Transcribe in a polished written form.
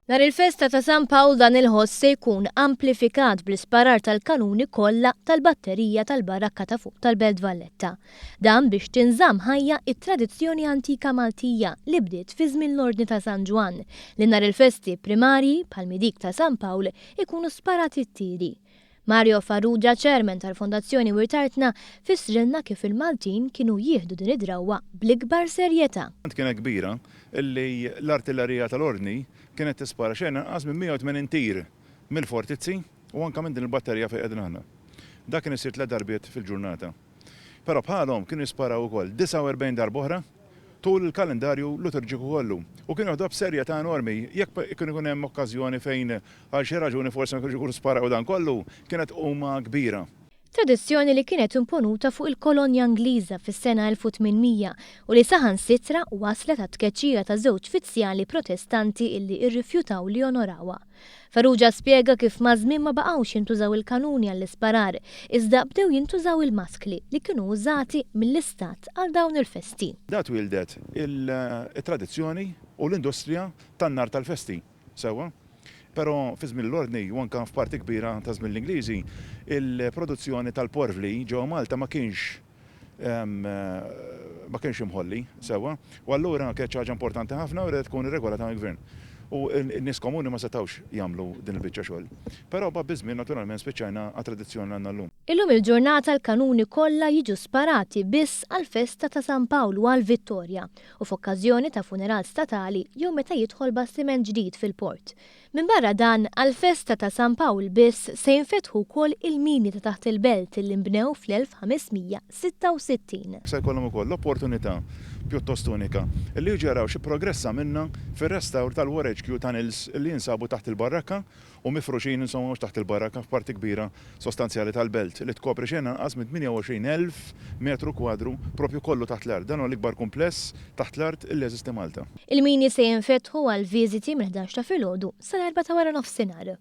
Nhar il-festa ta' San Pawl dan il-ħoss se jkun amplifikat bl-isparar tal-kanuni kollha tal-batterija tal-Barrakka ta' fuq tal-Belt Valletta. Dan biex tinżamm ħajja t-tradizzjoni antika Maltija li bdiet fi żmien l-Ordni ta' San Ġwann li nhar il-festi primarji, bħal mhi dik ta' San Pawl, ikunu sparati t-tiri. Mario Farrugia, Chairman tal-Fondazzjoni Wirt Artna, fissrilna kif il-Maltin kienu jieħdu din id-drawwa bl-ikbar serjetà. Tant kienet kbira illi l-artillerija tal-Ordni kienet tispara xejn anqas minn 180 tir mill-fortizzi u anke minn din il-batterija fejn qegħdin aħna. Dak kien isir tliet darbiet fil-ġurnata. Però bħalhom kienu jisparaw ukoll 49 darba oħra tul il-kalendarju liturġiku kollu. U kienu joħduha b'serjetà enormi. Jekk kien ikun hemm okkażjoni fejn għal xi raġuni forsi ma kinux ikunu sparaw dan kollu, kienet quma kbira. Tradizzjoni li kienet imponuta fuq il-kolonja Ingliża fis-sena 1800 u li saħansitra wasslet għat-tkeċċija ta' żewġ fizzjali Protestanti illi rrifjutaw li jonorawha. Farrugia spjega kif maż-żmien ma baqgħux jintużaw il-kanuni għall-isparar, iżda bdew jintużaw il-maskli li kienu użati mill-Istat għal dawn il-festi. Da twieldet it-tradizzjoni u l-industrija tan-nar tal-festi, sewwa. Però fi żmien l-Ordni u anke f'parti kbira ta' żmien l-Ingliżi, il-produzzjoni tal-porvli ġewwa Malta ma kienx ma kienx imħolli sewwa u allura kienet xi ħaġa importanti ħafna u riedet tkun irregolata mill-gvern. U n-nies komuni ma setgħux jagħmlu din il-biċċa xogħol. Però mbagħad biż-żmien naturalment spiċċajna għat-tradizzjoni li għandna llum. Illum il-ġurnata l-kanuni kollha jiġu sparati biss għall-festa ta' San Pawl u għall-Vittorja u f'okkażjoni ta' funeral statali jew meta jidħol bastiment ġdid fil-port. Minbarra dan, għall-festa ta' San Pawl biss se jinfetħu wkoll il-mini ta' taħt il-belt li nbnew fl-1566. Se jkollhom ukoll l-opportunità pjuttost unika li jiġu jaraw xi progress għamilna fir-restawr tal-War HQ Tunnels li jinsabu taħt il-Barrakka u mifruxin insomma mhux taħt il-Barrakka f'parti kbira sostanzjali tal-belt li tkopri xejn anqas minn 28,000 metru kwadru propju kollu taħt l-art. Dan huwa l-ikbar kumpless taħt l-art illi jeżisti Malta. Il-mini se jinfetħu għall-viżiti mill-11 ta' filgħodu sal-erbgħa ta' waranofsinhar.